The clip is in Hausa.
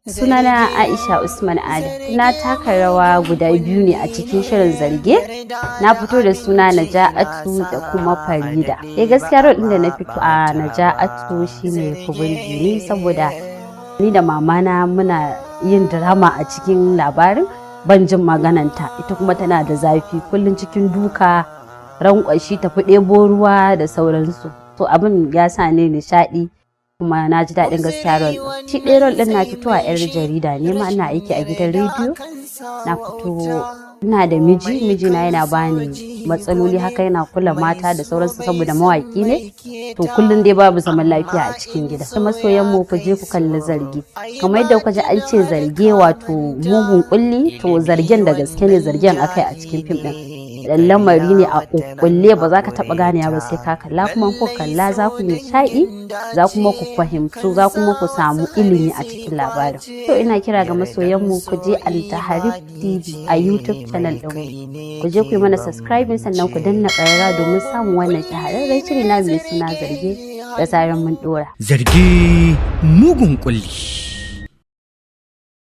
Sunana Aisha Usman Adam. Na taka rawa guda biyu ne a cikin shirin Zarge. Na fito da suna Naja'atu da kuma Farida. Eh, gaskiya role ɗin da na fito a Naja'atu shine fi burge ni, saboda ni da mamana muna yin drama a cikin labarin. Ban jin magananta, ita kuma tana da zafi, kullum cikin duka, rankwashi, tafi ɗebo ruwa da sauransu. To, abin ya sa ni nishaɗi kuma na ji daɗin gaskiya role ɗin. Shi ɗaya role ɗin, na fito a 'yar jarida ne ma, ina aiki a gidan rediyo. Na fito ina da miji, mijina yana bani matsaloli haka, yana kula mata da sauransu saboda mawaƙi ne. To, kullum dai babu zaman lafiya a cikin gida. Masoyan mu, ku je ku kalli Zarge. Kamar yadda kuka ji an ce zarge, wato mugun kulli, to zargen da gaske ne, zargen akai a cikin fim ɗin. Dan lamari ne a kulle, ba za ka taɓa ganewa ba sai ka kalla. Kuma ku kalla, za ku nishaɗi, za kuma ku fahimtu, za kuma ku samu ilimi a cikin labarin. To, ina kira ga masoyanmu, ku je Altaharib TV a YouTube channel ɗin, ku je ku yi mana subscribing, sannan ku danna ƙararra domin samun wannan shahararren shiri na mai suna Zarge da zaran mun ɗora. Zarge, mugun kulli.